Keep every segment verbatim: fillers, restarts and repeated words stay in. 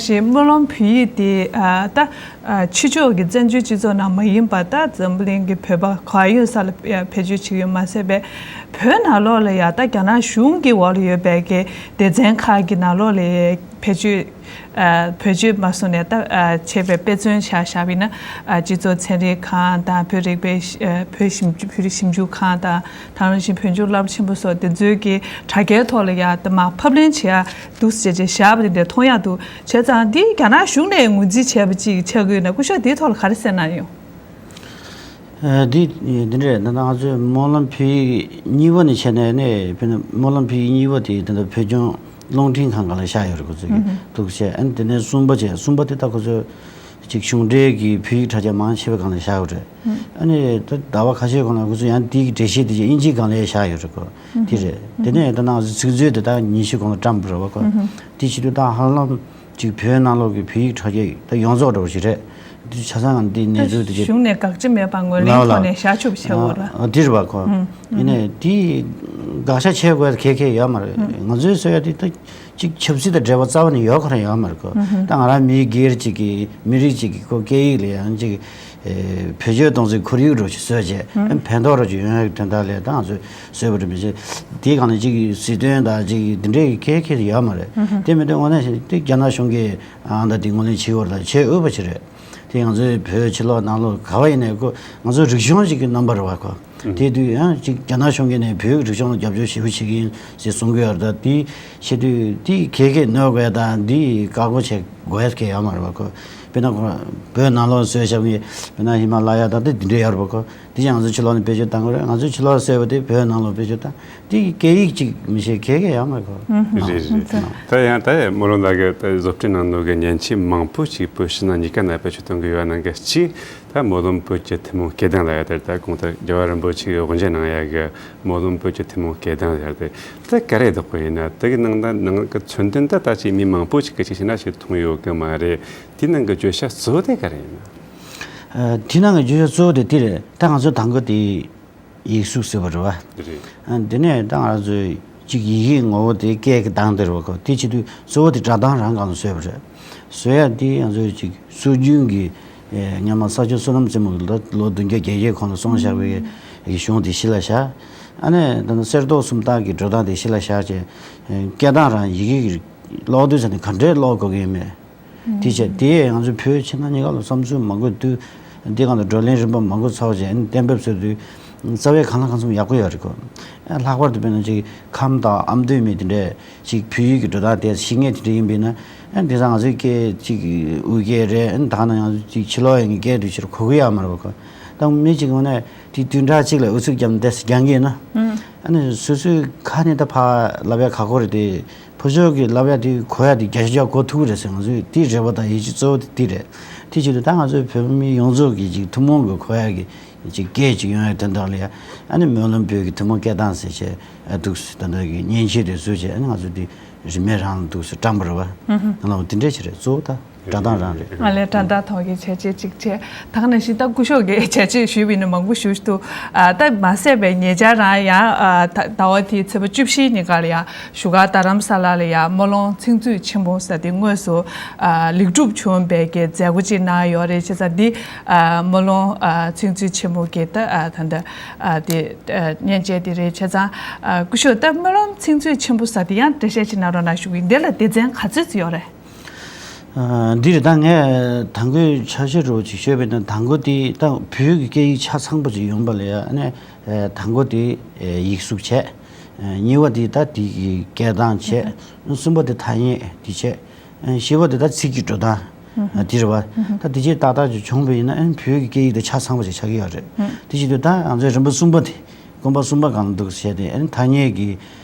ཞེས་སྨོན་ལམ་བོད་ཡིག་དེ་ཨ་ད་ཨ་ཕྱི་ཕྱོགས་ཀྱི་བཙན་བྱོལ་སྤྱི་ཚོགས་ནང་མ་ཡིན་པ་ད་འཛམ་བུ་གླིང་གི་བོད་པ་ག་ཡོད་ས་ལ་ཨ་བེད་སྤྱོད་བྱེད་ཀྱི་ཡོད་མ་ཟད་པའི་བོད་ནང་ལོགས་ལ་ཡ་ད་རྒྱ་ནག་གཞུང་གི་འོག་ལ་ཡོད་པའི་གི་སྡེ་ཚན་ཁག་གི་ནང་ལོགས་ལ་བེད་སྤྱོད་ཨ་བེད་སྤྱོད་མ་སོང་ནས་ད་ཨ་བྱས་པའི་དཔེ་མཚོན་ཆ་བཞག་པ་ཡིན་ན་ཨ་སྤྱི་ཚོགས་ཚན་རིག་ཁང་དང་བོད་རིག་པའི་ཨ་བོད་ཞིབ་འཇུག་བོད་རིག་ཞིབ་འཇུག་ཁང་དང་དེ་ནང་བཞིན་བོད་ལྗོངས་སློབ་གྲྭ་ཆེན་པོ་སོགས་དེ་ཚོའི་གི་དྲ་རྒྱའི་ཐོག་ལ་ཡ་ད་མར་ཕབ་ལེན་བྱེད་ཡ་འདུག་ཟེར་བྱས་བཞག་པ་དེ་འདྲ་མཐོང་ཡག་འདུག་བྱས་ཙང་འདི་རྒྱ་ནག་གཞུང་ནས་ངོས་འཛིན་བྱས་པ་ཅིག་ཆགས་ཀྱི་ཡོད་ན་སྐུ་ཞབས་དེའི་ཐོག་ལ་ག་རེ་གསན་གནང་ཡོང་། ཨ་འདི་འདི་འདྲས་ད་ལྟ་ང་ཚོས་སྨོན་ལམ་བོད་ཡིག་གཉིས་པ་ནས་བྱས་ནས་ནས་དཔེར་ན་སྨོན་ལམ་བོད་ཡིག་གཉིས་པ་དེ་ད་ལྟ་བོད་ལྗོངས་རླུང་འཕྲིན་ཁང་སྒང་ལ་བཞག་ཡོད་རེད། ཁོ་ཚོས་ཀྱི་འདུག་བྱས། ཨ་ནི་དེ་ནས་གསུམ་པ་བྱས། གསུམ་པ་དེ་ད་ཁོ་ཚོས་ཅིག་གཞུང་འབྲེལ་གྱི་བོད་ཡིག་དྲ་རྒྱ་མང་ཆེ་བའི་སྒང་ལ་བཞག་ཡོད་རེད། ཨ་ནི་ད་ཟླ་བ་ཁ་ཤས་གོང་ལ་ཁོ་ཚོས་ཡང་དེའི་གི་འགྲེལ་བཤད་དེ་ཅིག་དབྱིན་ཇིའི་སྒང་ལ་བཞག་ཡོད་རེད་ཁོ། དེ་རེད། དེ་ནས་ད་ནང་ཚིག་མཛོད་དེ་ད་ཉི་ཤུ་གོང་ལ་བཀྲམ་པ་རེད་བ་ཁོ། དེ་བྱེད་དུས་ད་ཧ་ལམ་ཅིག་བོད་ནང་ལོགས་ཀྱི་བོད་ཡིག་དྲ་རྒྱ་ད་ཡོངས་རྫོགས་འདྲ་བོ་ཞིག་རེད། དེ་ཆ་ཚང་ང་འདི་གནས་ཚུལ་དེ་ཅིག་གཞུང་ནས་དགག་བྱ་མེད་པར་ངོས་ལེན་ལགས་ལགས། ཐོག་ནས་བཞག་ཆོག་པ་བྱས་ཡོད་རེད། ཨ་དེ་རེད་བ་ཁོ། ཡིན་ནའི་དེ་དགག་བྱ་བྱེད་དགོས་གལ་གལ་ཡོད་མ་རེད། ང་ཚོའི་བཟོ་ཡ་དེ་ད་ཅིག་ཆབ་སྲིད་དང་འབྲེལ་བ་རྩ་བ་ནས་ཡོད་ཁོ་རང་ཡོད་མ་རེད་ཁོ། ད་ང་རང་མི་སྒེར་ཅིག་གི་མི་རིགས་ཅིག་གི་ཁོ་སྐད་ཡིག་ལ་ཡང་ཅིག་ཨེ་བེད་སྤྱོད་གཏོང་སའི་ཁོར་ཡུག་འདྲ་ཞིག་བཟོས་བྱས་ཨ་ཕན་ཐོགས་འདྲ་ཞིག་ཡོང་ཡག་གི་དོན་དག་ལ་ད་ང་ཚོས་བཟོས་པ་རེད། མི་ཚེ་དེའི་སྒང་ནས་ཅིག་སྲིད་དོན་དང་ཅིག་དེ་འདྲའི་གལ་གལ་ཡོད་མ་རེད། དེ་མི་འདུག་དངོས་གནས་དེ་རྒྱ་ནག་གཞུང་གིས་ཨང་ད་དེ་ངོས་ལེན་བྱེད་དགོས་རེད་ད་བྱེད་འོས་པ་ཞིག་རེད། དེ་ང་ཚོའི་བོད་ཕྱི་ལོགས་ནང་ལོགས་ག་བ་ཡིན་ནའི་ཁོ་ང་ཚོ་རིག་གཞུང་ཞིག་གི་རྣམ་པ་རེད་བ་ཁོ། དེ་དུས་ཡང་ཅིག་རྒྱ་ནག་གཞུང་གིས་ནས་བོད་ཀྱི་རིག་གཞུང་ལ་རྒྱབ་སྐྱོར་ཞེ་པོ་བྱེད་ཀྱི་ཡིན་ཟེར་གསུང་གི་ཡོད་རེད། ད་དེ་བྱེད་དུས་དེ་གལ་གལ་གནོད་དགོས་དང་དེ་བཀག་འགོག་བྱེད་དགོས་ཡ་གལ་ཡོད་མ་རེད་བ་ཁོ། དཔེར་ན་ཁོ་བོད་ནང་ལོགས་བཟོས་བཞག་པའི་དཔེར་ན་ཧི་མ་ལ་ཡ་ད་དེ་དེ་འདྲ་ཡོད་རེད་བ་ཁོ། དེ་ཡང་ང་ཚོ་ཕྱི་ལོགས་ནས་བེད་སྤྱོད་བཏང་གི་རེད། ང་ཚོ་ཕྱི་ལོགས་བཟོས་པ་དེ་བོད་ནང་ལོགས་བེད་སྤྱོད་བཏང་། དེ་སྐད་ཡིག་ཅིག་མི་ཤེས་མཁན་གང་ཡང་མེད་ཁོ། རེད་རེད་རེད། ད་ཡང་ད་ཡང་སྨོན་ལམ་ལགས་ཀྱི་ད་བཟོ་སྐྲུན་གནང་ནོ་གི་མཉེན་ཆས་མང་པོ་ཅིག་བོད་ཕྱི་ནང་གཉིས་ཀ་ནས་བེད་སྤྱོད་གཏོང་གི་ཡོད་ནང་གི་གཅིག་ད་སྨོན་ལམ་བོད་ཀྱི་ཐུན་མོང་སྐད་གདངས་ལབ་ཡ་དེ་རེད། ད་གོང་དུ་རྒྱལ་བ་རིན་པོ་ཆེ་གིས་དབུ་འབྱེད་གནང་ཡ་གི་སྨོན་ལམ་བོད་ཀྱི་ཐུན་མོང་སྐད་གདངས་ལབ་ཡ་དེ་ད་ག་རེ་འདུག་གོ། ཡིན་ན་དེ་གི་ནང་ད་ནང་གི་མཚོན་དོན་ད་ད་ཅིག་མི་མང་པོ་ཅིག་གིས་ཅིག་ཤེས་ན་ཞིག་མཐོང་ཡོད་གི་མ་རེད། དེ་ནང་གི་བརྗོད་བྱ་གཙོ་བོ་དེ་ག་རེ་ཡིན་ན། ཨ་དེ་ནང་གི་བརྗོད་བྱ་གཙོ་བོ་དེ་དེ་རེད། ད་ང་ཚོ་དང་པོ་དེ། ཡིག་གཟུགས་ཟེར་བ་རེད་བ། རེད། ཨ་དེ་ནས་ད་ང་ཚོས་གཅིག་ཡི་གེའི་ངོ་བོ་དེ་སྐད་ཀྱི་གདངས་དེ་རེད་བ་ཁོ། དེ་བྱེད་དུས་གཙོ་བོ་དེ་སྒྲ་གདངས་རང་སྒང་ལ་བཟོས་པ་རེད། བཟོ་ཡ་དེ་ང་ཚོས་གཅིག་སྲོལ་རྒྱུན་གྱི་ཨེ་སྔོན་མ་ས་སྐྱ་བསོད་ནམས་རྩེ་མོ་གིས་ལོ་ལོ་བདུན་བརྒྱ་བརྒྱད་བརྒྱའི་གོང་ལ་གསུངས་བཞག་པའི་གི་གཞུང་དེ་གཞི་ལ་བཞག་ཨ་ནས་ད་ནི་གསེར་མདོག་སུམ་རྟགས་ཀྱི་འགྲོ་སྟངས་དེ་གཞི་ལ་བཞག་བྱས་ཨེ་སྐད་གདངས་རང་ཡི་གེ་གི་ཀློག་དུས་ཙམ་ནས་ག་འདྲས་ཀློག་དགོས་ཀྱི་ཡོད་མེད། དེ་བྱས་དེ་ང་ཚོའི་བོད་ཕྱི་ནང་གཉིས་ཀ་ལ་བསམ་ཚུལ་མང་པོ་འདུག་འདི་སྒང་དུ་བགྲོ་གླེང་རིམ་པ་མང་པོ་ཚོགས་བྱས་གཏན་འབེབས་བཟོས་དུས་རྩ་བའི་གང་ལ་གང་འཚམ་ཡག་པོ་ཡོད་རེད་གོ། ལྷག་པར་དུ་དཔེར་ན་ཅིག་ཁམས་དང་ཨ་མདོའི་མི་དེ་འདྲས་ཅིག་བོད་ཡིག་གི་འགྲོ་སྟངས་དེ་ཤེས་མཁན་དེ་འདྲས་ཡིན་པས་ན་དེང་སང་ང་ཚོའི་སྐད་ཅིག་དབུས་སྐད་རེད། ད་ནང་ཡང་ཅིག་ཕྱི་ལོགས་ཡིན་གྱི་སྐད་དུ་ཕྱིར་གོ་གི་ཡོད་མ་རེད་གོ། ད་མི་ཅིག་ངོ་ནས་དེ་བདུན་ཕྲག་གཅིག་ལ་ཨུ་ཚུགས་བརྒྱབ་ནས་སྒང་གིས་ན་ཨ་ནི་སོ་སོའི་ཁ་ནས་ད་ཕར་ལབ་ཡ་ཁག་པོ་རེད་དེ། ཕོ་ཤོག་གི་ལབ་ཡ་དེ་གོ་ཡ་དེ་བརྒྱ་ཆ་བརྒྱ་གོ་ཐུབ་ཀྱི་རེད་ཟེར། ང་ཚོས་དེའི་རེ་བ་དང་ཡིད་ཆེས་གཙོ་བོ་དེ་དེ་རེད། དེ་བྱེད་དུས་ད་ང་ཚོའི་བོད་མི་ཡོངས་རྫོགས་ཀྱི་ཅིག་ཐུན་མོང་གི་གོ་ཡ་གི་ཅིག་སྐད་ཅིག་ཡོང་ཡ་དོན་དག་ལ་ཡ་ཨ་ནི་སྨོན་ལམ་བོད་ཀྱི་ཐུན་མོང་སྐད་གདངས་ཟེར་བྱས་ཨ་འདུག་སེ་ད་ལྟ་གི་མཉེན་ཆས་དེ་བཟོས་བྱས་ཨ་ནི་ང་ཚོ་དེ་རིན་མེད་རང་ལ་འདུག་སེ་བཀྲམ་པ་རེད་བ། ང་ལ་འོ་དེ་འདྲས་ཅིག་རེད། གཙོ་བོ་ད། སྒྲ་གདངས་རང་རེད། ང་ལས་སྒྲ་གདངས་ཐོག་གི་བྱས་རྗེས་གཅིག་བྱས། ད་ག་ནང་བཞིན་ད་སྐུ་ཞབས་ཀྱིས་བྱས་རྗེས་ཞུས་པ་ཡིན་ན་མང་པོ་ཞུ་ཞུ་འདུག་ཨ་ད་མ་ཟད་པའི་ཉེ་ཆར་རང་ཡང་ཨ་ད་ཟླ་བ་དེའི་ཚེས་པ་བཅུ་བཞིའི་ཉིན་ཀ་ལ་ཡང་བཞུགས་སྒར་རྡ་རམ་ས་ལ་ལ་ཡང་སྨོན་ལམ་ཚིག་མཛོད་ཆེན་པོ་ཟེར་དེ་དངོས་སུ་ཨ་ལེགས་གྲུབ་བྱུང་བའི་གི་མཛད་སྒོ་ཅིག་གནང་ཡོད་རེད། བྱས་ཙང་འདི་ཨ་སྨོན་ལམ་ཨ་ཚིག་མཛོད་ཆེན་པོ་གི་ད་ཨ་ད་ད་ཨ་དེ་ཨ་མཉེན་ཆས་དེ་རེད། བྱས་ཙང་ཨ་སྐུ་ཞབས་ད་སྨོན་ལམ་ཚིག་མཛོད་ཆེན་པོ་ཟེར་དེ་ཡང་འགྲེལ་བཤད་ཅིག་གནང་རོགས་གནང་ཞུ་གི་ཡིན། འདི་ལ་སྡེ་ཚན་ག་ཚོད་ཙམ་ཡོད་རེད། ཨ་འདིར་ད་ངས་དང་པོའི་འཆར་གཞི་རུ་ཅིག་ཤོད་པས་ན་དང་པོ་དེ་ད་བོད་ཀྱི་སྐད་ཡིག་ཆ་ཚང་པོ་ཅིག་ཡོང་པ་ལ་ཡ་ཨ་ནི་ཨ་དང་པོ་དེ་ཨ་ཡིག་གཟུགས་བྱས། ཨ་གཉིས་པ་དེ་ད་དེ་གི་སྐད་གདངས་བྱས། གསུམ་པ་དེ་ཐ་སྙད་དེ་བྱས། ཨ་བཞི་པ་དེ་ད་ཚིག་གི་འགྲོ་སྟངས་ཨ་དེ་རེད་བ། ད་དེ་བྱས་ཏག་ཏག་ཅིག་བྱུང་པ་ཡིན་ན་ཨ་ནི་བོད་ཀྱི་སྐད་ཡིག་དེ་ཆ་ཚང་པོ་ཅིག་ཆགས་ཀྱི་ཡོད་རེད། དེ་བྱེད་དུས་ད་ང་ཚོའི་རིམ་པ་གསུམ་པ་དེ། གོམ་པ་གསུམ་པ་སྒང་ལ་འདུག་བྱས་ཏེ་ཨ་ནི་ཐ་སྙད་ཀྱི་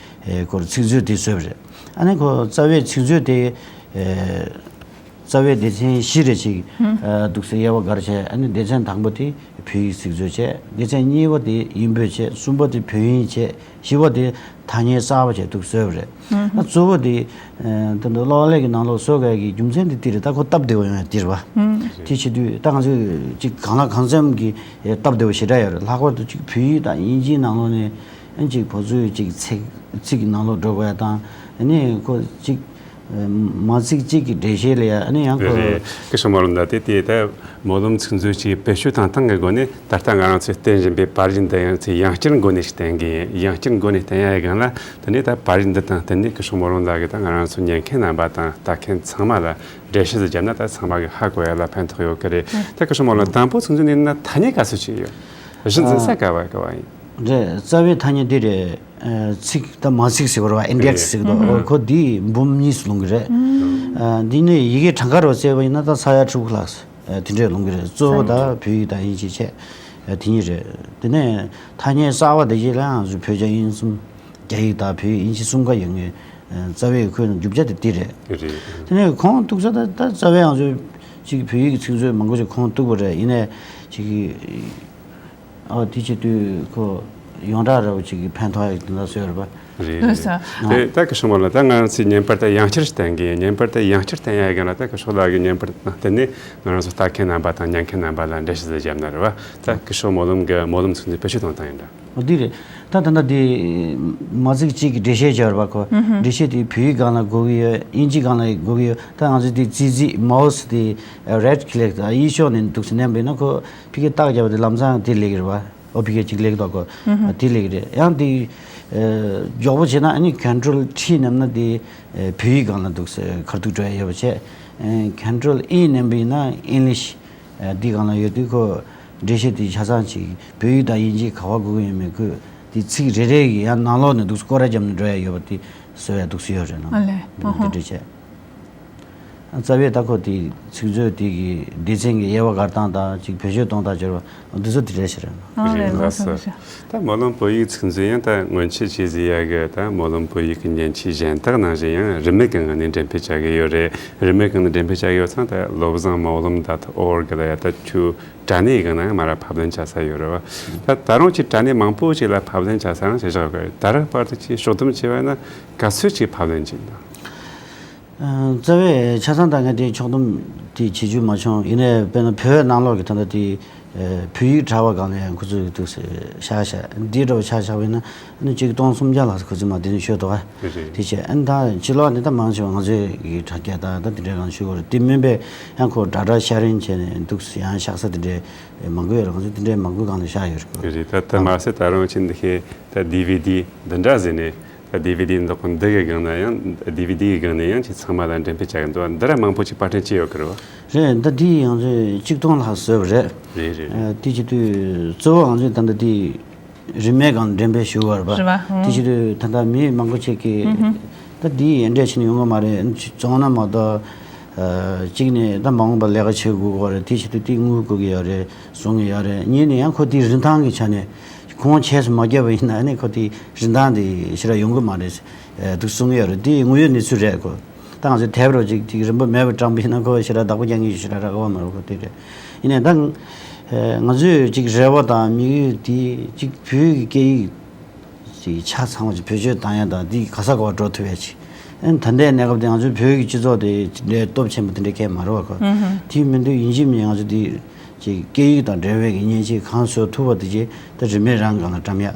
ཨེ་སྐོར་ཚིག་མཛོད་དེ་བཟོས་པ་རེད། ཨ་ནི་ཁོ་རྩ་བའི་ཚིག་མཛོད་དེ་ཨེ་རྩ་བའི་སྡེ་ཚན་བཞི་རེ་ཅིག་ཨ་འདུག་སེ་དབྱེ་བ་བགར་བྱས། ཨ་ནི་སྡེ་ཚན་དང་པོ་དེ་བོད་ཡིག་ཚིག་མཛོད་བྱས། སྡེ་ཚན་གཉིས་པ་དེ་དབྱིན་བོད་བྱས། གསུམ་པ་དེ་བོད་དབྱིན་བྱས། བཞི་པ་དེ་ཐ་སྙད་གསར་པ་བྱས་འདུག་བཟོས་པ་རེད། ཨ་གཙོ་བོ་དེ་ཨ་ད་ལྟ་གློག་ཀླད་ཀྱི་ནང་ལོགས་བཟོ་དགོས་ཀྱི་རྒྱུ་མཚན་དེ་དེ་རེད། ད་ཁོ་སྟབས་བདེ་བོ་ཡོང་ཡ་དེ་རེད་བ། དེ་བྱེད་དུས་ད་ང་ཚོས་ཅིག་གང་ལ་གང་འཚམ་གྱི་སྟབས་བདེ་བོ་ཞེ་དྲག་ཡོད་རེད། ལྷག་པར་དུ་ཅིག་བོད་ཡིག་དང་དབྱིན་ཇིའི་ནང་ལོགས་ནས་ཨ་ཅིག་ཕོ་ཚོའི་ཅིག་ཚིག་ཚིག་གི་ནང་ལོགས་འགྲོ་དགོས་ཡ་དང་ཨ་ནི་ཁོ་ཅིག་ མ་ཚིག་གཅིག་གི་འགྲེལ་བཤད་ལ་ཡ་ཨ་ནི་ཡང་ཁོ། རེད། སྐུ་ཞབས་སྨོན་ལམ་ཟླ་དེ་དེ་ད་སྨོན་ལམ་ཚིག་མཛོད་ཅིག་བེད་སྤྱོད་བཏང་སྟངས་ཀྱི་སྒོ་ནས། ད་ལྟ་ང་རང་ཚོས་བསྟན་བཞིན་པའི་པར་རིས་འདི་ཡང་ཚེ་ཡང་བསྐྱར་མགོ་ནས་བསྟན་གི་ཡིན། ཡང་བསྐྱར་མགོ་ནས་བསྟན་ཡ་ཡི་སྒང་ལ། དེ་ནས་ད་པར་རིས་འདི་དང་བསྟུན་ནས་སྐུ་ཞབས་སྨོན་ལམ་ཟླ་གིས་ད་ང་རང་ཚོ་ཉན་མཁན་རྣམ་པ་དང་ལྟ་མཁན་ཚང་མ་ལ་འགྲེལ་བཤད་ཟིག་བརྒྱབ་ན། ད་ཚང་མ་གི་ཧ་གོ་ཡ་ལ་ཕན་ཐོགས་ཡོད་ཀྱི་རེད། ད་སྐུ་ཞབས་སྨོན་ལམ་དང་པོ་ཚིག་མཛོད་ནས་ན་ཐ་སྙད་ག་ཚོད་ཅིག་ཡོད། གཞི་འཛིན་ས་ག་བ་ག་བ་ཡིན། རེད། རྩ་བའི་ཐ་སྙད་འདི་རེད། ཚིག་ད་མ་ཚིག་ཟེར་བ་རེད་བ། ཨིན་ཌེག་སི་ཟེར་གི་འདུག་ཁོ་འདི་འབུམ་གཉིས་སུ་ལོངས་གི་རེད། འདི་ནས་ཡི་གེ་གྲངས་ཀ་རུ་བཙལ་བ་ཡིན་ན་ད་ས་ཡ་དྲུག་ལྷག་དེ་འདྲས་ལོངས་གི་རེད། གཙོ་བོ་ད་བོད་ཡིག་དང་དབྱིན་ཇི་བཅས་དེ་གཉིས་རེད། དེ་ནས་ཐ་སྙད་གསར་བ་དེ་བཞིན་ལ་ང་ཚོ་བོད་རྒྱ་དབྱིན་གསུམ། རྒྱ་ཡིག་དང་བོད་ཡིག་དབྱིན་ཇི་གསུམ་ཀ་ཡོད་ངེས། རྩ་བའི་ཁོའི་རྒྱུ་ཆ་དེ་འདི་རེད། རེད། དེ་ནས་ཁོང་གཏུགས་ས་ད་ད་རྩ་བའི་ང་ཚོ་ཅིག་བོད་ཡིག་གི་ཚིག་མཛོད་མང་པོ་ཞིག་ཁོང་གཏུགས་པ་རེད། ཡིན་ནའི་ཅིག་ཨོ་དེ་བྱེད་དུས་ཁོ་ཡོངས་གྲགས་ར་བ་ཅིག་གི་ཕན་ཐོགས་ཡག་དེ་འདྲ་བཟོས་རེད་པ། རེད། རེད། ལགས་སོ། དེ་ད་སྐུ་ཞབས་སྨོན་ལམ་ད་ང་རང་ཚོས་བརྙན་པར་ད་ཡང་བསྐྱར་བསྟན་གི་ཡིན། བརྙན་པར་ད་ཡང་བསྐྱར་བསྟན་ཡ་ཡི་སྒང་ལ་ད་སྐུ་ཞབས་ལགས་ཀྱི་བརྙན་པར་དང་བསྟུན་ནས་ང་རང་ཚོ་ལྟ་མཁན་རྣམ་པ་དང་ཉན་མཁན་རྣམ་པ་ལ་འགྲེལ་བཤད་ཟིག་བརྒྱབ་ན་རེད་པ། ད་སྐུ་ཞབས་སྨོན་ལམ་གི་སྨོན་ལམ་ཚིག་མཛོད་བེད་སྤྱོད་གཏོང་སྟངས་ཡིན་འདྲ། འོ་འདི་རེད། ད་ད་ལྟ་འདི་མ་ཚིག་གཅིག་གི་འགྲེལ་བཤད་བྱས་རེད་པ་ཁོ། འགྲེལ་བཤད་དེ་བོད་ཡིག་སྒང་ལ་དགོས་ཀྱི་ཡོད། དབྱིན་ཇི་སྒང་ལ་དགོས་ཀྱི་ཡོད། ད་ང་ཚོ་འདི་ཙི་ཙི་མའོ་སི་དེ་རའིཊ་ཀི་ལིག་དང་གཡས་ཕྱོགས་ནས་འདུག་སེ་མནན་པ་ཡིན་ན་ཁོ་ཕ་གིར་རྟགས་བརྒྱབ་པ་དེ་ལམ་སང་དེ་སླེབས་ཀྱི་རེད་པ། ཨོ་ཕ་གིར་གཅིག་སླེབས་འདུག་གོ། དེ་སླེབས་ཀྱི་རེད། ཡང་དེ་མགྱོགས་པོ་བྱས་ན་ཨ་ནི་ཀོན་ཊོལ་ཊི་མནན་ན་དེ་བོད་ཡིག་སྒང་ལ་འདུག་སེ་ཁ་ཐུག་འགྲོ་ཡ་ཡོད་པ་བྱས། ཀོན་ཊོལ་ཨི་མནན་པ་ཡིན་ན་ཨིང་ལིཤ་འདི་སྒང་ལ་ཡོད་དུས་ཁོ་འགྲེལ་བཤད་དེ་ཆ་ཚང་ཅིག་བོད་ཡིག་དང་དབྱིན་ཇི་ག་པར་དགོས་ཀྱི་ཡོད་མེད་ཁོས་དེ་ཚིག་རེ་རེ་གི་ཡང་ནང་ལོགས་ནས་འདུག་སེ་སྐོར་ར་བརྒྱབ་ནས་འགྲོ་ཡ་ཡོད་པ་དེ་བཟོ་ཡ་འདུག་སེ་ཡོད་རེད་ལ། ཨ་ལས། ཨ་ཧ། འདི་འདྲ་བྱས། རྩ་བའི་ད་ཁོ་དེ་ཚིག་མཛོད་དེ་གི་སྡེ་ཚན་གྱི་དབྱེ་བ་དགར་སྟངས་དང་ཅིག་བེད་སྤྱོད་གཏོང་སྟངས་སྦྱོར་བ་འདི་ཚོ་དེ་འདྲ་ཞིག་རེད། ཨ་ལས། ལགས་སོ། ལགས་སོ། ད་སྨོན་ལམ་བོད་ཡིག་ཚིག་མཛོད་ཡང་ད་སྔོན་ཆད་ཅིག་ཟེར་ཡ་གི་ད་སྨོན་ལམ་བོད་ཡིག་གི་མཉེན་ཆས་གཞན་དག་ནང་བཞིན་ཡང་རིན་མེད་ཀྱི་ངང་ནས་འགྲེམས་སྤེལ་བྱ་གི་ཡོད་རེད། རིན་མེད་ཀྱི་ངང་ནས་འགྲེམས་སྤེལ་བྱ་གི་ཡོད་ཙང་ད་བློ་བཟང་སྨོན་ལམ་ཌོ་ཊི་ཨོ་རི་ཇི་ལ་ཡ་ད་ཁྱོད་དྲ་གནས་ཀྱི་ནང་ཡང་མ་ར་ཕབ་ལེན་བྱ་ས་ཡོད་རེད་བ། ད་ད་རུང་ཅིག་དྲ་གནས་མང་པོ་ཅིག་ལ་ཕབ་ལེན་བྱ་ས་ཡང་བྱེད་བཞག་གི་རེད། ད་རེས་བར་དུ་ཅིག་ཕྱོགས་བསྡོམས་བྱས་པ་ཡིན་ན་ག་ཚོད་ཅིག་ཕབ་ལེན་བྱས་ཡིན་ན། རྩ་བའི་ཆ་ཚང་ད་ངས་དེ་ཕྱོགས་བསྡོམས་དེ་བྱེད་རྒྱུ་མ་བྱུང་། ཡིན་ནའི་དཔེར་ན་བོད་ནང་ལོགས་ཀྱི་ད་ལྟ་དེ་བོད་ཡིག་དྲ་བ་སྒང་ལ་ཡང་ཁོ་ཚོས་འདུག་སེ་བཞག་བཞག་འདི་འདྲ་བ་ཆ་བཞག་པ་ཡིན་ན་ཨ་ནི་ཆིག་སྟོང་སུམ་བརྒྱ་ལྷག་ཁོ་ཚོས་མར་འདི་ནས་ཤོད་འདུག་ཨ། རེད། དེ་བྱས་ཨ་ནི་ད་ཕྱི་ལོགས་ནས་ད་མང་ཆེ་བ་ང་ཚོའི་གི་དྲ་རྒྱ་དང་ད་དེ་འདྲའི་སྒང་ཤོད་དགོས་རེད། དེ་མིན་པའི་ཡང་ཁོ་དྲ་དྲ་ཤེར་རིང་བྱས་ནས་འདུག་སེ་ཡང་བཞག་ས་དེ་འདྲའི་མང་པོ་ཡོད་རེད། ང་ཚོ་དེ་འདྲའི་མང་པོའི་སྒང་ལ་བཞག་ཡོད་རེད། རེད། ད་ད་མ་ཟད་ད་རུང་ཅིག་འདི་ཤེས་ད་ཌི་ཝི་ཌི་འདི་འདྲ་ཟེར་ནས། ད་ཌི་ཝི་ཌི་འདི་ཁོ་འདི་གི་སྒང་ན་ཡང་ཌི་ཝི་ཌི་གི་སྒང་ནས་ཡང་ཅིག་ཚང་མ་ལ་འགྲེམས་སྤེལ་བྱ་གི་འདུག་འདི་ར་མང་པོ་ཅིག་པར་སྐྲུན་བྱས་ཡོད་ཀྱི་རེད་བ། རེད། ད་འདི་ཡང་ཚོས་གཅིག་སྟོང་ལྷག་བཟོས་པ་རེད། རེད་རེད། ཨ་དེ་བྱེད་དུས་གཙོ་བོ་ང་ཚོས་ད་ལྟ་འདི་རིན་མེད་སྒང་འགྲེམས་སྤེལ་ཞུ་བ་རེད་པ། རེད་བ། ཨང་། དེ་བྱེད་དུས་ད་ལྟ་མི་མང་པོ་ཅིག་གིས་ད་འདི་ཡིན་འདྲ་བྱས་ནས་ཡོང་གི་མ་རེད། བཙོང་ན་མ་གཏོགས་ཨ་གཅིག་ནས་ད་མ་འོངས་པར་ལས་ཀ་བྱེད་དགོས་ཀྱི་རེད། དེ་བྱེད་དུས་དེ་དངུལ་དགོས་ཀྱི་ཡོད་རེད། བཟོ་གི་ཡོད་རེད། གཉིས་ནས་ཡང་ཁོ་དེ་རིན་ཐང་གི་ཆ་ནས། ཁོང་ཆས་སུ་མ་བརྒྱབ་པ་ཡིན་ན་ཨ་ནི་ཁོ་དེ་རིན་ཐང་དེ་ཞེ་དྲག་ཡོང་གི་མ་རེད། ཨེ་འདུག་གསུང་གི་ཡོད་རེད། དེ་དངོས་ཡོད་གནས་ཚུལ་རེད་ཁོ། ད་ང་ཚོས་དེབ་རོ་ཅིག་ཅིག་རིན་པ་མེད་པར་བཀྲམ་པ་ཡིན་ན་ཁོ་ཞེ་དྲག་བདག་པོ་རྒྱག་མཁན་ཞེ་དྲག་རག་གི་མ་རེད་ཁོ་དེ་རེད། ཡིན་ནའི་ད་ཨེ་ང་ཚོས་ཅིག་རེ་བ་དང་དམིགས་ཡུལ་དེ་ཅིག་བོད་ཀྱི་སྐད་ཡིག་ཅིག་ཆ་ཚང་བ་ཅིག་བེད་སྤྱོད་བཏང་ཡ་དང་དེ་ག་ས་ག་བ་འགྲོ་ཐུབ་ཡ་ཅིག་ཨ་ནི་ད་ལྟའི་གནས་སྐབས་དེ་ང་ཚོའི་བོད་ཀྱི་སྤྱི་ཚོགས་དེ་དེ་འདྲའི་སྟོབས་ཆེན་པོ་དེ་འདྲའི་གང་ཡང་མ་རེད་བ་ཁོ། ཨུ་ཧུ། དེ་མིན་དུས་ཡིན་གཅིག་མིན་གཅིག་ང་ཚོ་དེ་ཅིག་སྐད་ཡིག་དང་འབྲེལ་བའི་གི་མཉེན་ཆས་གང་བཟོ་ཐུབ་པ་དེ་ཅིག་ད་རིན་མེད་རང་སྒང་ལ་བཀྲམ་ཡ།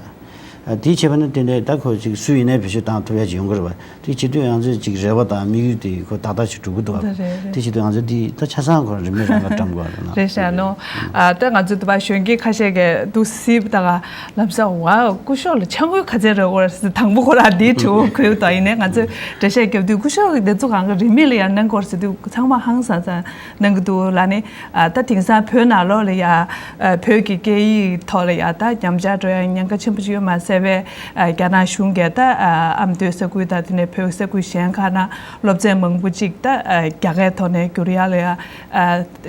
ཨ་དེ་བྱས་པ་ན་དེ་འདྲའི་ད་ཁོ་ཅིག་སུ་ཡིན་ནའི་བེད་སྤྱོད་བཏང་ཐུབ་ཡ་ཅིག་ཡོང་གི་རེད་བ། དེ་བྱེད་དུས་ང་ཚོའི་ཅིག་རེ་བ་དང་དམིགས་ཡུལ་དེ་ཁོ་ཏག་ཏག་ཅིག་འགྲུབ་གི་འདུག་བ། རེད་རེད་རེད། དེ་བྱེད་དུས་ང་ཚོ་དེ་ད་ཆ་ཚང་ཁོ་རིན་མེད་རང་སྒང་བཀྲམ་དགོས་རེད་ན། རེད་ཤག་ནོ། ཨ་ད་ང་ཚོ་དུ་བ་གཞོན་སྐྱེས་ཁ་ཤས་ཀྱིས་འདུག་སེ་ད་ག་ལབ་ས་བ་སྐུ་ཞབས་ལ་ཆང་གོས་ག་ཚད་རེད་འོར་དང་པོ་ཁོ་ར་དེའི་དྲི་བ་ཁོས་ད་ཡིན་ནའི་ང་ཚོས་འགྲེལ་བཤད་རྒྱབ་དུས་སྐུ་ཞབས་ཀྱི་དེ་ཚོ་གང་ག་རིན་མེད་ལ་ཡང་གནང་དགོས་རེད་ཟེར་དུས་ཚང་མ་ཧང་སང་སང་གནང་གི་འདུག་ལ་ནི། ཨ་ད་དེང་སང་བོད་ནང་ལོགས་ལ་ཡ་ཨ་བོད་ཀྱི་སྐད་ཡིག་ཐོག་ལ་ཡ་ད་ཉམས་ཆག་འགྲོ་ཡ་ཉེན་ཁ་ཆེན་པོ་ཞིག་ཡོད་མ་ཟད་པའི་ཨ་རྒྱ་ནག་གཞུང་གིས་ད་ཨ་ཨ་མདོའི་ས་ཁུལ་དང་དེ་ནས་བོད་ས་ཁུལ་གཞན་ཁག་ནང་སློབ་ཚན་མང་པོ་ཅིག་ད་ཨ་རྒྱ་སྐད་ཐོག་ནས་བསྒྱུར་ཡ་ལ་ཡ་ཨ་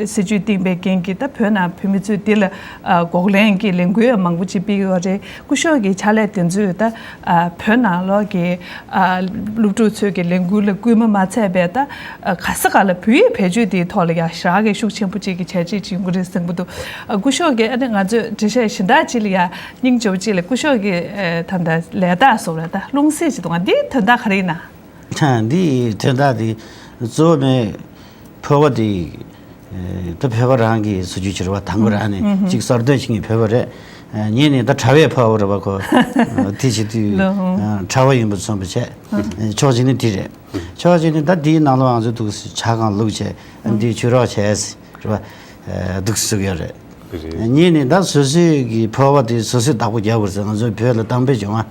སྲིད་ཇུས་བཏིང་པའི་རྐྱེན་གྱིས་ད་བོད་ནང་བོད་མི་ཚོས་འདི་ལ་ཨ་འགོག་ལན་གྱི་ལས་འགུལ་མང་པོ་ཅིག་སྤེལ་ཡོད་རེད། སྐུ་ཞབས་ཀྱི་ཕྱག་ལས་དེ་ཚོས་ད་ཨ་བོད་ནང་ལོགས་ཀྱི་ཨ་སློབ་ཕྲུག་ཚོས་ཀྱི་ལས་འགུལ་ལ་སྐུལ་མ་མ་ཚད་པའི་ད་ཨ་ག་ས་ག་ལ་བོད་ཡིག་བེད་སྤྱོད་དེའི་ཐོག་ལ་ཡང་ཞེ་དྲག་གི་ཤུགས་ཆེན་པོ་ཅིག་གི་བྱས་རྗེས་ཅིག་ཡོང་གི་རེད་བསམ་གྱི་འདུག་ཨ་སྐུ་ཞབས་ཀྱིས་ཨ་ནི་ང་ཚོས་འགྲེལ་བཤད་གཞན་དག་ཅིག་ལ་ཡང་སྙིང་རྗེ་པོ་ཅིག་ལ་སྐུ་ཞབས་ཀྱིས་ཨ་ད་ལྟ་ལས་རྟགས་སོགས་ལ་ད་རླུང་སེམས་ཅིག་འདུག་འདིའི་དོན་དག་ག་རེ་ཡིན་ན། འདིའི་དོན་དག་དེ་གཙོ་བོ་ནི་ཕོ་བ་དེ་ད་ཕོ་བ་རང་གི་སོ་རྒྱུ་ཕྱིར་བ་དང་པོ་རང་ནས་ཅིག་གསར་གཏོད་བྱེད་མཁན་ཕོ་བ་རེད། ཨ། ཉིད་ནི་ད་དྲ་བའི་ཕ་བོ་རེད་པ་ཁོ། ཨ། དེ་བྱེད་དུས། ལོ། ཨ། དྲ་བ་ཡིན་པ་མཚོན་པ་བྱས། ཕྱོགས་གཅིག་ནི་དེ་རེད། ཕྱོགས་གཅིག་ནི་ད་དེའི་ནང་ལོགས་ང་ཚོ་འདུག་སེ་ཇ་གང་བླུགས་བྱས། ཨ། འདི་ཆུ་རོགས་བྱས་རེད་པ། ཨ། འདུག་སེ་བཟོ་གི་ཡོད་རེད། རེད། ཉིད་ནི་ད་སོ་སོའི་གི་ཕོར་པ་དེ་སོ་སོས་བདག་པོ་རྒྱག་དགོས་ཟེར། ང་ཚོའི་བོད་ལ་གཏམ་དཔེ་བྱུང་བ།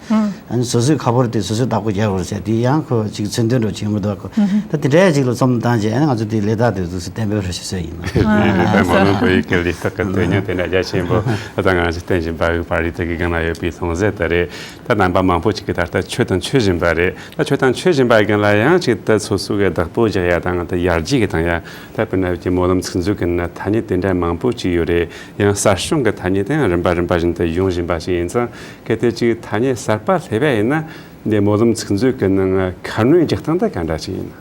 ཨ་ནི་སོ་སོའི་ཁ་ཕོར་དེ་སོ་སོས་བདག་པོ་རྒྱག་དགོས་ཟེར། དེ་ཡང་ཁོ་ཅིག་མཚོན་དོན་འདྲ་བྱུང་མི་འདུག་གོ། ད་དེ་འདྲའི་ཅིག་ལ་བསམ་བློ་བཏང་བྱས། ཨ་ནི་ང་ཚོ་དེ་ལས་རྟགས་དེ་འདུག་སེ་གཏན་འབེབས་རེ་ཞིག་བཟོས་ཡིན། རེད། ད་སྨོན་ལམ་བོད་ཡིག་གི་ལས་རྟགས་ཀྱི་དོན་སྙིང་དེ་འདྲ་རྒྱ་ཆེན་པོ་ད་ང་ཚོ་བསྟན་བཞིན་པ་གི་པར་རིས་དེ་གི་སྒང་ལ་ཡོད་པའི་ལྷུང་བཟེད་དེ་རེད། ད་རྣམ་པ་མང་པོ་ཅིག་གིས་ད་ལྟ་མཆོད་དང་མཆོད་བཞིན་པ་རེད། ད་མཆོད་དང་མཆོད་བཞིན་པ་སྒང་ལ་ཡང་ཅིག་ད་སོ་སོ་གི་བདག་པོ་རྒྱག་ཡ་དང་ད་ཡར་རྒྱས་ཀྱི་བཏང་ཡ། ད་དཔེར་ན་ཀྱི་སྨོན་ལམ་ཚིག་མཛོད་ཀྱི་ནང་ཐ་སྙད་དེ་འདྲ་མང་པོ་ཅིག་ཡོད་རེད། ཡང་གསར་བྱུང་གི་ཐ་སྙད་དེ་ཡང་རིམ་པ་རིམ་པ་བཞིན་དུ་ཡོང་བཞིན་པ་ཞིག་ཡིན་ཙང་། གལ་ཏེ་ཅིག་ཐ་སྙད་གསར་པ་སླེབས་པ་ཡིན་ན། འདི་སྨོན་ལམ་ཚིག་མཛོད་ཀྱི་ནང་ཁ་སྣོན་རྒྱག་སྟངས་དེ་ག་འདྲ་ཞིག་ཡིན་ན།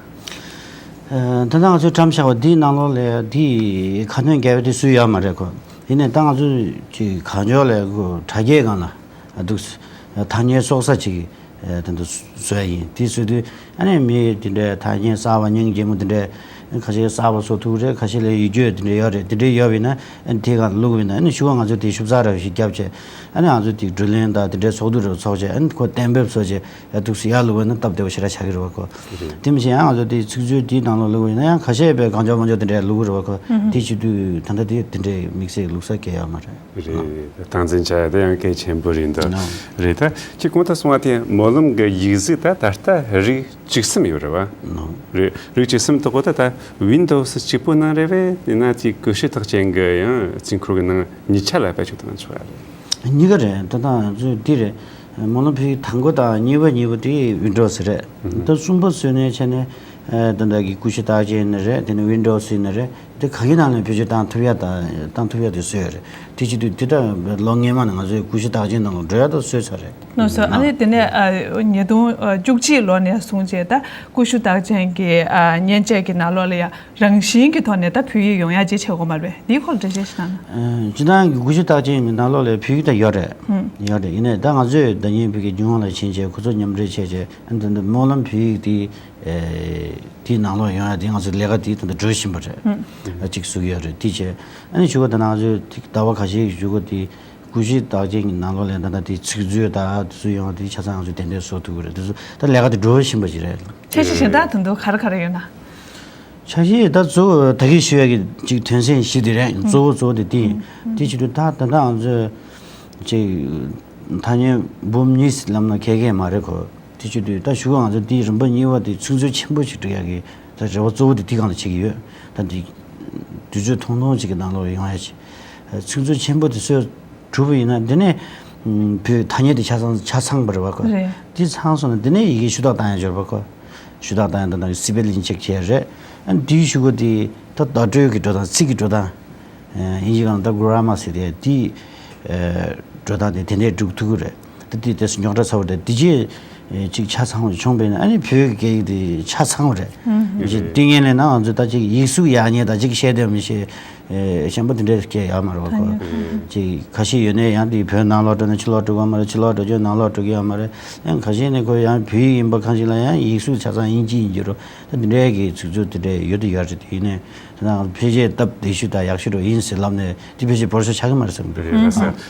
ཨ། ད་ལྟ་ང་ཚོའི་བཀྲམ་བཞག་པ་འདིའི་ནང་ལོགས་ལ་འདི་ཁ་སྣོན་རྒྱག་པ་དེ་སུ་ཡོད་མ་རེད་ཁོ། ཡིན་ནའི་ད་ང་ཚོས་ཅིག་གང་མགྱོགས་ལ་ཁོ་དྲ་རྒྱའི་སྒང་ལ་འདུག་སེ་ཐ་སྙད་གསོག་ས་ཅིག་ཨ། དེ་འདྲ་བཟོ་ཡ་ཡིན། དེ་བཟོས་དུས་ཨ་ནི་མི་དེ་འདྲའི་ཐ་སྙད་གསར་པ་སྙིང་རྗེ་མོ་དེ་འདྲའི་ཁ་ཤས་གསར་པ་བཟོ་ཐུབ་རེད། ཁ་ཤས་ལ་ཡིག་བརྗོད་དེ་འདྲ་ཡོད་རེད། དེ་འདྲའི་ཡོད་པ་ཡིན་ན་ཨ་ནི་དེ་སྒང་བླུགས་པ་ཡིན་ན། ཨ་ནི་གཞུག་གུ་ང་ཚོ་དེ་ཞིབ་ཚགས་ར་ཞིག་བརྒྱབ་བྱས། ཨ་ནི་ང་ཚོ་དེ་བགྲོ་གླེང་དང་དེ་འདྲའི་ཚོགས་འདུ་ར་ཚོགས་བྱས། ཨ་ནི་ཁོ་གཏན་འབེབས་བཟོ་བྱས། ཨ། འདུག་སེ་ཡར་བླུགས་པ་ཡིན་ན་སྟབས་བདེ་བོ་ཞེ་དྲག་ཆགས་ཀྱི་རེད་པ་ཁོ། རེད། དེ་མིན་ཞིག་ཡང་ང་ཚོ་དེ་ཚིག་མཛོད་དེའི་ནང་ལ་བླུགས་པ་ཡིན་ན་ཡང་ཁ་ཤས་པས་གང་མགྱོགས་མང་མགྱོགས་དེ་འདྲའི་བླུགས་རེད་པ་ཁོ། དེ་བྱེད་དུས་ད་ལྟ་དེ་དེ་འདྲའི་དམིགས་བསལ་བླུགས་ས་གང་ཡང་ཡོད་མ་རེད། རེད། སྟངས་འཛིན་བྱ་ཡ་དེ་ཡང་གལ་ཆེན་པོ་རེད་འདུག། ཨ། རེད། ད་ཅིག་གོང་དུ་གསུངས་པ་དེ་སྨོན་ལམ་གྱི་ཡིག་གཟུགས་ད་ད་ལྟ་རིགས་བཅུ་གསུམ་ཡོད་རེད་པ། ཨ། རེད། རིགས་བཅུ་གསུམ་དག་གོ་ད་ད་ཝིན་ཌོ་སི་གཅིག་པོ་ནང་རེད་པས། ཡིན་ན་ཅིག་ཀུ་ཤུ་རྟགས་ཅན་གྱི་ཡང་རྩིས་འཁོར་གྱི་ནང་གཉིས་ཆ་ལ་བེད་སྤྱོད་བཏང་ཆོག་ཡ་རེད། གཉིས་ཀ་རེད། ད་ལྟ་ང་ཚོས་འདི་རེད། སྨོན་ལམ་ཕུལ་ཡིག་དང་པོ་དང་གཉིས་པ་གཉིས་པོ་དེ་ཝིན་ཌོ་སི་རེད། ཨུ་ཧུམ། ད་གསུམ་པ་བཟོས་ནས་བྱས་ནས། ཨ། ད་ལྟ་གི་ཀུ་ཤུ་རྟགས་ཅན་ནི་རེད། དེ་ནས་ཝིན་ཌོ་སི་ནི་རེད། དེ་ག་གི་ནང་ནས་བེད་སྤྱོད་བཏང་ཐུབ་ཡ་དང་བཏང་ཐུབ་ཡ་དེ་བཟོས་ཡོད་རེད། དེ་བྱེད་དུས་དེ་ད་ལོ་སྔོན་མ་ནས་ང་ཚོས་ཀུ་ཤུ་རྟགས་ཅན་ནང་ལ་འགྲོ་ཡ་ད་བཟོས་ཚར་རེད། ལགས་སོ། ཨ་ནི་དེ་ནས། ཨ། ཉིས་སྟོང་བཅུ་གཅིག་ལོ་ནས་བཟུང་བྱས་ད་ཀུ་ཤུ་རྟགས་ཅན་གྱི། ཨ། མཉེན་ཆས་ཀྱི་ནང་ལོགས་ལ་ཡ་རང་བཞིན་གྱི་ཐོག་ནས་ད་བོད་ཡིག་ཡོང་ཡ་ཅིག་བྱེད་དགོས་མ་རེད་པས། འདིའི་སྐོར་ལ་འགྲེལ་བཤད་ཞིག་གནང་ན། ཨ། སྤྱིར་བཏང་གི་ཀུ་ཤུ་རྟགས་ཅན་གྱི་ནང་ལོགས་ལ་བོད་ཡིག་ད་ཡོད་རེད། ཨུ། ཡོད་རེད། ཡིན་ནའི་ད་ང་ཚོས་ཟླ་ཉིན་བོད་ཀྱི་རྒྱུན་ལ་ཕྱིན་བྱས་ཁོ་ཚོ་མཉམ་འབྲེལ་བྱས་བྱས། ཨ། འདི་འདི་སྨོན་ལམ་བོད་ཡིག་འདི། ཨེ། དེའི་ནང་ལོགས་ཡོང་ཡ་དེ་ང་ཚོའི་ལས་ཀ་དེ་ད་ལྟ་འགྲོ་བཞིན་པ་རེད། ཨ། གཅིག་བཟོ་གི་ཡོད་རེད། དེ་བྱས་ཨ་ནི་གཞུག་གུ་ད་ང་ཚོས་དེ་ཟླ་བ་ཁ་ཤས་ཀྱི་གཞུག་གུ་དེ་ཀུ་ཤུ་རྟགས་ཅན་གྱི་ནང་ལོགས་ལ་ད་ལྟ་དེ་ཚིག་མཛོད་དང་དེ་ཚོ་ཡོང་བ་དེ་ཆ་ཚང་ང་ཚོས་ཏན་ཏན་བཟོ་ཐུབ་ཀྱི་རེད། དེ་ཚོ་ད་ལས་ཀ་དེ་འགྲོ་བཞིན་པ་ཞིག་རེད། འཆར་གཞི་གཞན་དག་དེ་ཚོ་ག་རེ་ག་རེ་ཡོད་ན། འཆར་གཞི་ད་གཙོ་བོ་ད་གིན་ཞུ་ཡ་གི་ཅིག་དོན་ཚན་བཞི་དེ་རེད། གཙོ་བོ་གཙོ་བོ་དེ་དེ་ཡིན། དེ་བྱེད་དུས་ད་ད་ལྟ་ང་ཚོས་ཅིག་ཐ་སྙད་འབུམ་གཉིས་ལབ་ན་ཁེ་ཁེ་མ་རེད་ཁོ། དེ་བྱེད་དུས་ད་གཞུག་གུ་ང་ཚོ་དེའི་རིམ་པ་གཉིས་པ་དེ་ཚིག་མཛོད་ཆེན་པོ་ཞིག་སྒྲིག་ཡ་གི་ད་རེ་བ་གཙོ་བོ་དེ་དེ་སྒང་ལ་བྱེད་ཀྱི་ཡོད། ད་དེ་དུས་ཚོད་ཐུང་ཐུང་ཅིག་གི་ནང་ལོགས་ཡོང་ཡ་ཅིག་ཚིག་མཛོད་ཆེན་པོ་དེ་བཟོས་གྲུབ་པ་ཡིན་ན་འདི་ནས་བོད་ཐ་སྙད་དེ་ཆ་ཚང་ཆ་ཚང་པ་རེད་པ་ཁོ། རེད། དེ་ཚང་སོང་ན་འདི་ནས་ཡི་གེ་ཞུ་དག་བཏང་ཡ་འབྱོར་པ་ཁོ། ཞུ་དག་བཏང་ཡ་ད་ནང་སི་པེ་ལིང་ཅེག་བྱས་རེད། ཨ། དེའི་གཞུག་གུ་དེ་ད་བརྡ་སྤྲོད་ཀྱི་འགྲོ་སྟངས། ཚིག་གི་འགྲོ་སྟངས། ཨ། དབྱིན་ཇི་སྒང་ལ་ད་གྷི་ར་མར་ཟེར་དེ་དེ། ཨ། འགྲོ་སྟངས་དེ་དེ་འདྲས་སྒྲུབ་ཐུབ་ཀྱི་རེད། ད་དེ་དེ་རྙོག་དྲ་ཚ་བོ་རེད། དེ་རྗེས་ཅིག་ཆ་ཚང་བ་བྱུང་བ་ཡིན་ན་ཨ་ནི་བོད་ཀྱི་སྐད་ཡིག་དེ་ཆ་ཚང་བ་རེད། ཨུ་ཧུམ། ཅིག་ཏིང་ངེ་ལས་ན་ང་ཚོས་ད་ཅིག་ཡིག་གཟུགས་ཡག་ཉེས་དང་ཅིག་བཤད་དེ་མི་ཤེས། ཨེ། གཞན་པ་དེ་འདྲའི་སྐད་ཡོད་མ་རེད་པ་ཁོ། ཐ་སྙད། ཅིག་ཁ་ཤས་ཡོད་ནའི་ཡང་དེ་བོད་ནང་ལོགས་འགྲོ་ནས་ཕྱི་ལོགས་འགྲོ་གི་ཡོད་མ་རེད། ཕྱི་ལོགས་འགྲོ་རྒྱུ་ནང་ལོགས་འགྲོ་གི་ཡོད་མ་རེད། ཡང་ཁ་ཤས་ནི་ཁོ་ཡང་བོད་ཡིག་ཡིན་པ་གང་ཞིག་ལ་ཡང་ཡིག་གཟུགས་ཆ་ཚང་དབྱིན་ཇི་ཡིན་གྱི་རེད། ད་དེ་འདྲའི་གི་ཚིག་མཛོད་དེ་འདྲའི་ཡོད་དེ་ཡོད་རེད། དེ་ཡིན་ནའི་ད་ནང་ཕལ་ཆེར་སྟབས་བདེ་ཤོས་དང་ཡག་ཤོས་རུ་ཡིན་ཟེར་ལབ་ནས་དེ་ཕལ་ཆེར་བོར་ཤོག་ཆགས་ཀྱི་མ་རེད་བསམ་གྱི་རེད། རེད་ཟེར།